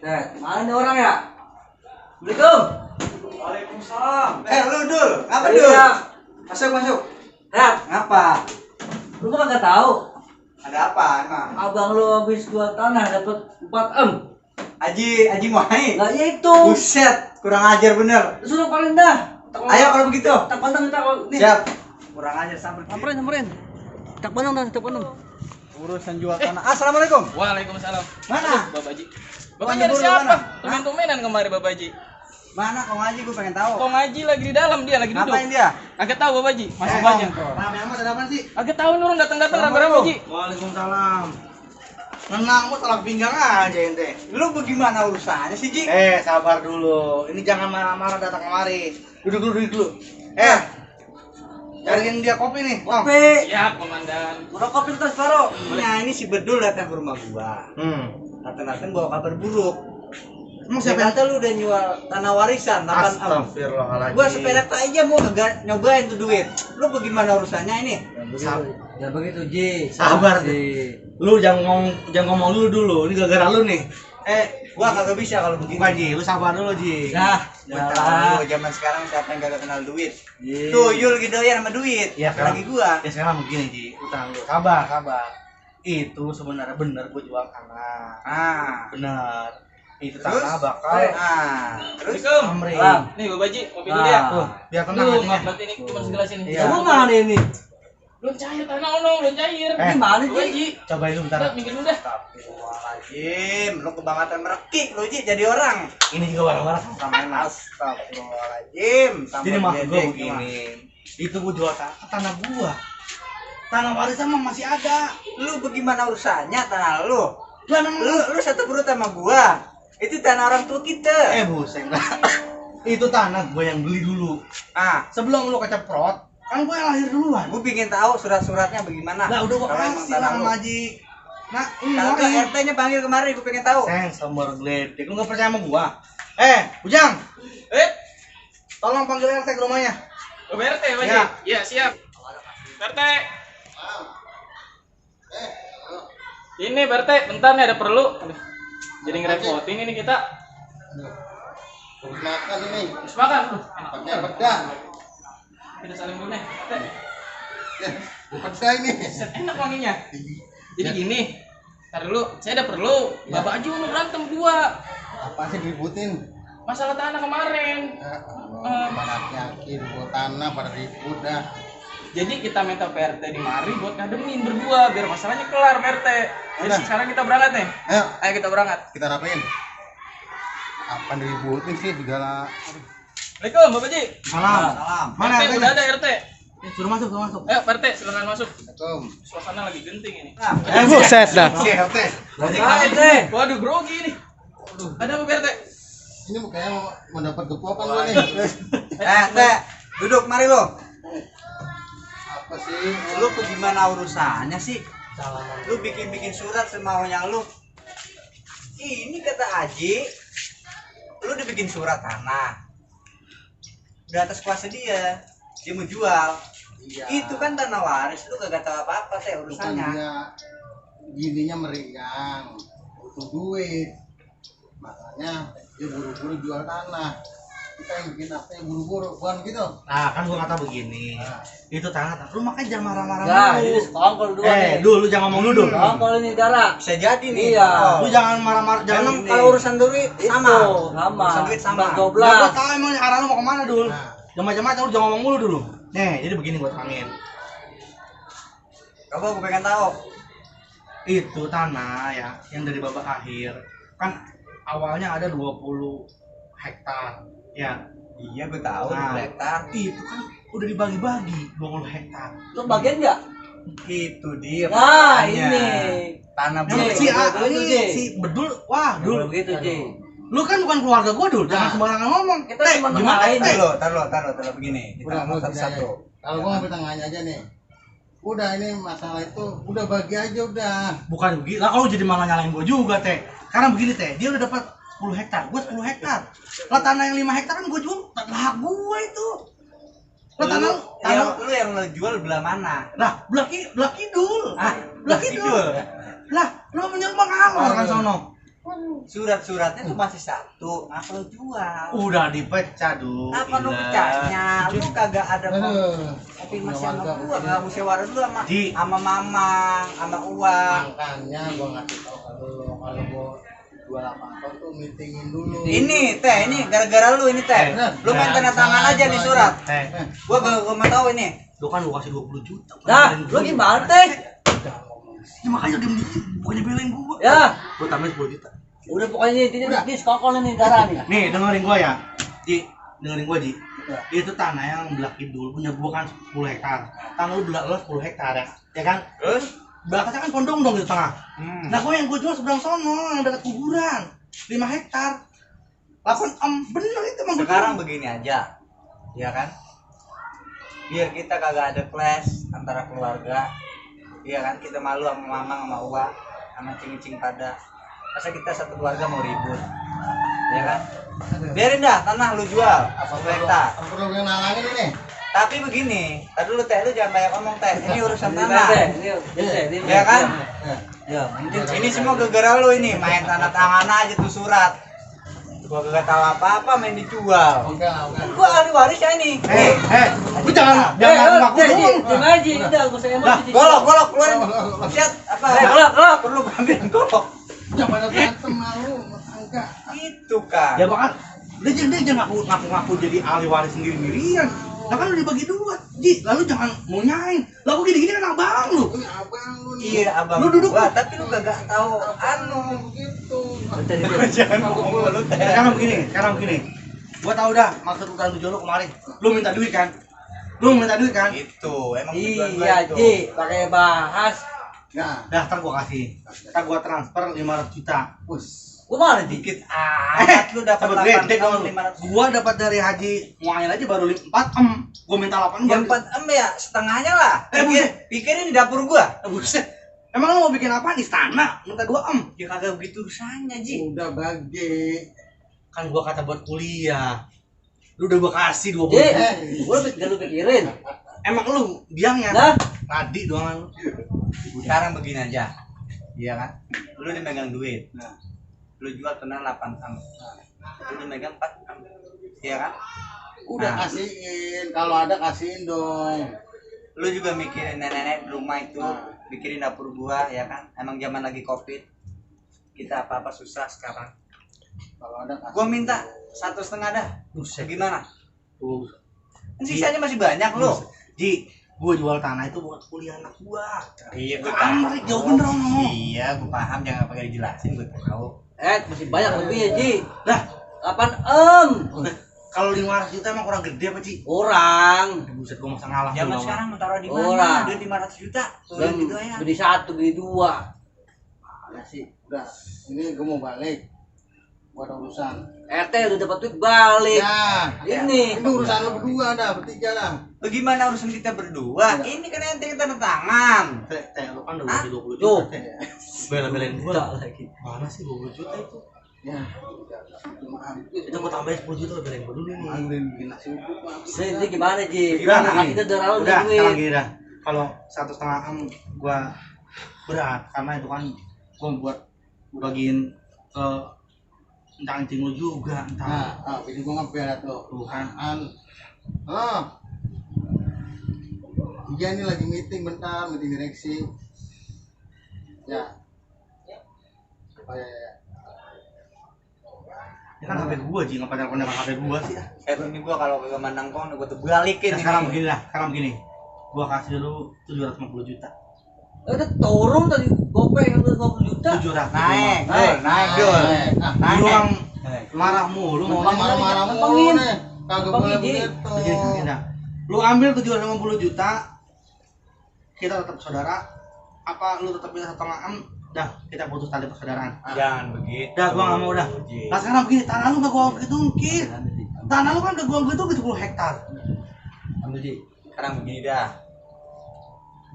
Mana nih orang ya? Assalamualaikum. Waalaikumsalam. Lu Dul, ngapa Dul? Iya. Masuk. Ngapa? Lu mah kagak tahu. Ada apa emang? Abang lu habis jual tanah dapat 4M. Haji Muhai. Lah ya itu. Buset, kurang ajar bener. Suruh paling dah. Ayo kalau begitu. Tak pandang kita nih. Siap. Kurang ajar sampai. Samperin. Tak pandang dah, tak pandang. Urusan jual tanah. Assalamualaikum. Waalaikumsalam. Mana? Bapak Haji. Bapak Bapak Haji Haji mana? siapa? Tumen-tumenan kemarin Bapak Haji. Mana Kong Haji, gue pengen tahu. Kong Haji lagi di dalam, dia lagi duduk. Ngapain dia? Agak tahu Bapak Haji, masuk aja. Rame amat ada apa sih? Agak tahu nurun datang-datang rame-rame Haji. Waalaikumsalam. Nenang mu tolak pinggang aja ente. Lu bagaimana urusannya sih, Ji? Sabar dulu. Ini jangan marah-marah datang kemari. Duduk dulu. Cariin dia kopi nih. Kopi. Siap, Komandan. Udah kopi terus baru. Nah, ini si Bedul datang ke rumah gua. Datang bawa kabar buruk. Emang siapa kata lu udah jual tanah warisan 8M? Astagfirullahaladzim. Gua sepeda aja mau nyobain tuh duit. Lu bagaimana urusannya ini? Ya begitu, Ji. Sabar Ji. Lu jangan ngomong dulu. Ini gara-gara lu nih. Gua kagak bisa kalau begini. Bukan Ji, lu sabar dulu Ji. Nah, Bentar dulu, zaman sekarang siapa yang gak kenal duit? Iya. Tuh, Yul gitu ya sama duit. Iya, Lagi gua. Ya sekarang begini Ji, utang lu. Sabar. Itu sebenarnya bener gua jual tanah. Bener. Itu tanah bakal. Terus Amri. Nih Bapak Haji, kopi dulu ya. Tuh, biar tenang Lu, hatinya. maaf berarti ini cuma segelas ini. Iya. Kamu mana ini? Belum cair tanah ono, belum cair. Gimana, Bapak Haji? Ji? Cobain lu bentar. Udah, minggir dulu dah. Astagfirullahaladzim, lu kebangetan merekik lu Ji jadi orang. Ini juga barang-barang sama Astagfirullahaladzim. Jadi maksud gua begini. Itu gua jual tanah gua. Tanah warisan mah masih ada. Lu bagaimana urusannya tanah lu? Lah memang Lu satu perut sama gua. Itu tanah orang tua kita. Buseng. Itu tanah gua yang beli dulu. Sebelum lu keceprot, kan gua yang lahir duluan. Gua pingin tahu surat-suratnya bagaimana. Lah udah gua Kalau emang kasih tanah lah lu. sama Haji. Nah, ini Kalau lagi. RT-nya panggil kemari, gua pengen tahu. Sumber gledek, lu gak percaya sama gua? Ujang, tolong panggil RT ke rumahnya. Bapak RT, Pak Ya. Haji. Iya, siap. RT. Ini RT, bentar nih ada perlu. Aduh, jadi ngerepotin ini kita. Habis makan ini, Terus makan. pakai peda. Kita saling dulu nih. RT. Peda ini. Set, enak wanginya. Jadi gini. Ntar dulu, saya ada perlu. Bapak Haji mau berantem dua. Apa sih diributin? Masalah tanah kemarin. Mana yakin buat tanah pada ribut dah. Jadi kita minta PRT di mari buat ngademin berdua biar masalahnya kelar PRT. Jadi Udah. sekarang kita berangkat nih. Ayo, Kita berangkat. kita rapiin. Apa diributin sih segala? Assalamualaikum Bapak Haji. Salam. Mana RT RT-nya? udah ada RT. Suruh masuk. Ayo PRT silakan masuk. Assalamualaikum. Suasana lagi genting ini. Buset dah. Si RT. Waduh grogi ini. Aduh, ada apa PRT? Ini kayaknya mau dapat gepokan lu nih. Duduk mari lu. Apa sih? Lu bagaimana urusannya sih? Lu bikin surat semaunya lu. Ini kata Haji, lu dibikin surat tanah. Udah atas kuasa dia mau jual. Iya. Itu kan tanah waris, lu kagak tahu apa-apa teh Bukan urusannya. dia gininya meringan, butuh duit. Makanya dia buru-buru jual tanah. Kita yang bikin apa yang buru-buru, bukan gitu? Nah, kan gua kata begini. Itu tanah. Lu makanya jangan marah-marah Nah, dulu. ini sekongkol dua nih. Dul, lu jangan ngomong dulu. Sekongkol ini darah. Bisa jadi nih. Iya. Lu jangan marah-marah, jangan Emang ini. kalau urusan duit sama. Urusan duit sama. 12. Lah, gua tahu emang arah lu mau kemana, Dul. Nah. Jangan macam-macam, lu jangan ngomong mulu dulu. Nih, jadi begini buat angin. Coba gue pengen tahu. Itu tanah ya yang dari babak akhir. Kan awalnya ada 20 hektar. Ya. Iya, gue tahu. Nah, Hektar. itu kan udah dibagi-bagi 20 hektar. Lu bagian enggak? Itu dia. Nah, makanya. ini tanah Yang beli. si Begitu, Ji. si Bedul, wah, Dul. Begitu, Ji. Lu kan bukan keluarga gua, Dul. Jangan Nah. sembarangan ngomong. Kita cuma gimana? nengahin. Teh? Taruh begini. Kita Udah, ngomong gini satu-satu. aja. Kalau gua ngambil tengahnya aja nih. Udah ini masalah itu, udah bagi aja udah. Bukan begitu. Lah kalau jadi malah nyalain gua juga, Teh. Karena begini, Teh. Dia udah dapat 10 hektar, gua 10 hektar. Lah tanah yang 5 hektar kan gua jual, hak gua itu. Lah tanah Lu yang lo jual belah mana? lah belah kidul. Ah, Belah kidul. Lah, lu menyuruh Bang Anwar kan sono. Surat-suratnya tuh masih satu, ngapa lu jual? Udah dipecah dulu. Apa lu pecahnya? Lu kagak ada kopi mas sama gua, nggak musyawarah dulu sama mamang, sama uang. Makanya gua ngasih tau kalau gua jual apa tuh meetingin dulu. Ini teh, ini gara-gara lu ini teh. Lu main tanda tangan aja di surat. Gua mau tahu ini. Lu kan gua kasih 20 juta. Nah, lu gimana teh? Ya makanya dia bukannya belain gua. Ya, Gua tambahin 10 juta. udah pokoknya intinya di sekokol nih darah nih. Nih, dengerin gua ya. Dengerin gua, Ji. Itu tanah yang belah kidul punya gua kan 10 hektar. Tanah lu belah 10 hektar ya. Ya kan? Terus? Belah atasnya kan kondong dong di tengah. Nah, gua yang gua jual seberang sono yang dekat kuburan. 5 hektar. 8 bener itu emang. Sekarang begini aja. Ya kan? Biar kita kagak ada clash antara keluarga. Iya kan? Kita malu sama mamang, sama uang, sama cing-cing pada. Masa kita satu keluarga mau ribut, ya kan? Biarin dah tanah lu jual, Apa hektar. perlu ngalangin ini? Tapi begini, tadi lu teh, lu jangan banyak ngomong teh. Ini urusan tanah, Ini ya kan? Ya, Ini semua gara-gara lu ini, main tanda tangan aja tuh surat. Gua kagak tahu apa-apa, main dijual. Oke. Gua ahli waris ya ini. Lu jangan ngaku dulu. Aja, udah gak usah emosi. Golok, keluarin. Lihat apa? Golok. Perlu ambilin golok. Jangan pada berantem malu, enggak. Itu kan. Ya bahkan dia jangan ngaku jadi ahli waris sendiri-sendirian. Nah kan udah dibagi dua, Ji. Lalu jangan mau nyain. Lalu gini-gini kan abang lu. Ini abang lu nih. Iya, abang. Lu duduk, gua, tapi lu kagak tahu anu. Begitu. Jangan ngomong lu teh. Sekarang begini. Gua tahu dah maksud utang tujuan lu kemarin. Lu minta duit kan? Itu, emang tujuan gua Iya, itu. Ji, pakai bahas. Nah, Daftar gua kasih. Ntar gua transfer 500 juta. us. Gua mana, Ji? Dikit amat lu dapat Sabar gue, dek dong. 8.500. Gua dapat dari Haji Muain aja baru 4 Gua minta 8 Yang 4 ya, setengahnya lah. Pikirin di dapur gua. Buset. Emang lu mau bikin apa? Istana? Minta 2 Ya kagak begitu urusannya, Ji. Udah bagi. Kan gua kata buat kuliah. Lu udah gua kasih 20 Ji, juta. gua gak lu pikirin. Emang lu biangnya Nah, tadi doang lu. Sekarang begini aja. Iya kan? Lu udah megang duit. Nah. Lu jual tenang 8 Lu udah megang 4 Iya kan? Udah Nah. kasihin. Kalau ada kasihin dong. Lu juga mikirin nenek-nenek di rumah itu, mikirin dapur gua ya kan? Emang zaman lagi Covid. Kita apa-apa susah sekarang. Kalau ada kasihin. Gua minta 1,5 dah. Buset. Gimana? Tuh. Kan sisanya masih banyak lu. Ji, gua jual tanah itu buat kuliah anak gua. Iya, Ke Amerika jauh bener ngomong. Iya, gua paham, jangan pakai dijelasin, gua tahu. masih banyak lebih ya, Ji. Lah, 8 kalau 500 juta emang kurang gede apa, Ci? Orang. Buset, gua masa ngalah Zaman dulu, sekarang mau taruh di Orang. mana? Duit 500 juta. Tuh Dan gitu ya. beli 1, beli 2. Mana sih? Udah. Ini gue mau balik. Gua ada urusan. RT udah dapat duit balik. Ya. Ini. Ini urusan lo berdua dah, bertiga dah. Bagaimana urusan kita berdua? Ini kan ente yang tanda tangan. Teh, lu kan udah kasih 20 Tuh. juta, Teh. Bela-belain gua. Juta lagi. Mana sih 20 juta itu? Ya. Cuma ambil. Itu gua tambahin 10 juta belain gua dulu nih. Ambilin bikin nasi uduk lah. Ini gimana, Ji? Gimana Nah, nih? kita udah lalu Udah, sekarang duit. gini dah. Kalau 1,5 gua berat karena itu kan gua buat bagiin ke entah anjing lu juga entah Ini gue ngepel tuh. tuh kan. Iya ini lagi meeting bentar, meeting direksi. Ya. Oh ya. Ya kan HP gua Ji, ngapa telepon dengan HP gua sih? Ini gua kalau kagak menang kong gua tuh balikin Nah, ini. sekarang begini. Gua kasih lu 750 juta. Udah turun tadi gopay yang 20 juta. 700. Naik dul. Lu orang marah mulu mau Marah-marah Gampangin. mulu nih. Kagak boleh Gampangin, Ji. begitu. Begini, dah. Lu ambil 750 juta. Kita tetap saudara. Apa lu tetap minta 1,5 dah kita putus tali persaudaraan. Jangan begitu. Dah gua nggak mau dah. Ji. Nah sekarang begini, tanah lu gak gua ungkit. Tanah lu kan gak gua ungkit tuh 10 hektar. Ambil, Ji. Sekarang begini dah.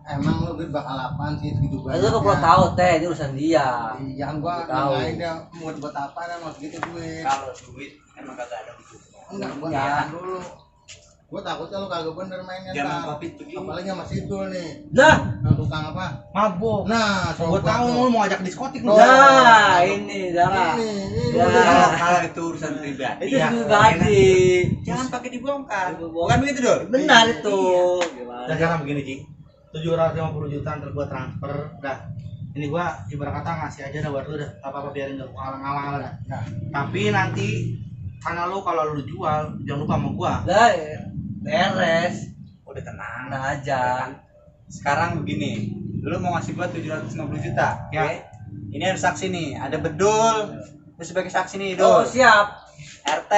Emang lu duit bakal apaan sih segitu banyak? Lu kok tahu, Teh, ini urusan dia. Iya, gua Tahu. lain dia mau buat apa dah mas gitu duit. Kalau duit emang kagak ada begitu. Enggak, gua Ya. tahan dulu. Gua takutnya lu kagak bener mainnya. Jangan ntar. Covid begini. Apalagi sama Sidul nih. Dah, Yang tukang apa? mabuk. Nah, Gua tahu lu mau ajak diskotik lu. Nah, ini darah. Ini. Kalau itu urusan pribadi. Itu ya. pribadi. Jangan pakai dibongkar. Bukan begitu, Dor? Benar itu. Udah sekarang begini Ci, 750 juta ntar gua transfer dah. Ini gua ibarat kata ngasih aja dah buat lu dah, apa-apa biarin lu ngalang-ngalang dah. Nah. Tapi nanti karena lu kalau lu jual jangan lupa sama gua. Lah, beres. Udah tenang. Tenang aja. Sekarang begini, lu mau ngasih gua 750 juta. Ya. Oke? Ini ada saksi nih, ada bedul. Lu sebagai saksi nih, Oh, Dul. siap. RT.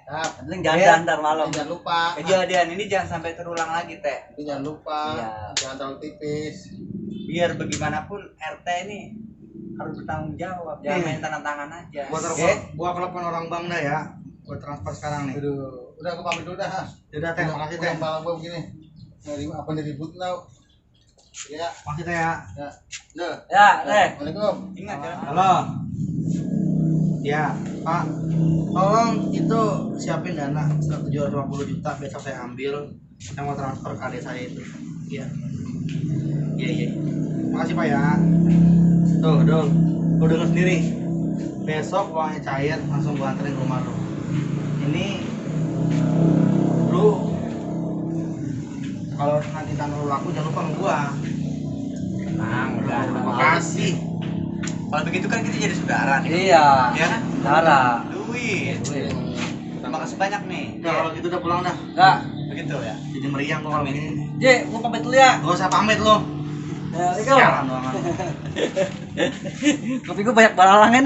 Nah, Paling jangan ntar malam. jangan lupa. Kejadian ini jangan sampai terulang lagi, Teh. Tapi jangan lupa. Iya. Jangan terlalu tipis. Biar bagaimanapun RT ini harus bertanggung jawab. Jangan Iya. main tanda tangan aja. Gua Oke? telepon, gua telepon orang bank dah ya. Gua transfer sekarang nih. Aduh, udah aku pamit dulu dah. Udah teh, makasih teh. Kepala gua begini. Nyari apa nih ribut tau. Ya, Makasih teh ya. ya. Dah. Ya, Teh. Assalamualaikum. Ingat ya. Halo. Ya, Pak. Tolong itu siapin dana 750 juta besok saya ambil. Saya mau transfer ke adik saya itu. Iya. Iya, iya. Makasih Pak ya. Tuh, Dong. Lu denger sendiri. Besok uangnya cair langsung gua anterin ke rumah lu. Ini lu kalau nanti tanah lu laku jangan lupa sama gua. Tenang, udah. Makasih. Kalau begitu kan kita jadi saudara nih. Iya. Ya kan? Darah. Duit. Terima kasih banyak nih. Udah kalau gitu udah pulang dah. Enggak. Begitu ya. Jadi meriang gua kalau begini. J, gua pamit dulu ya. Gak usah pamit lo. Assalamualaikum. Sialan doang. Kopi gua banyak barangnya nih.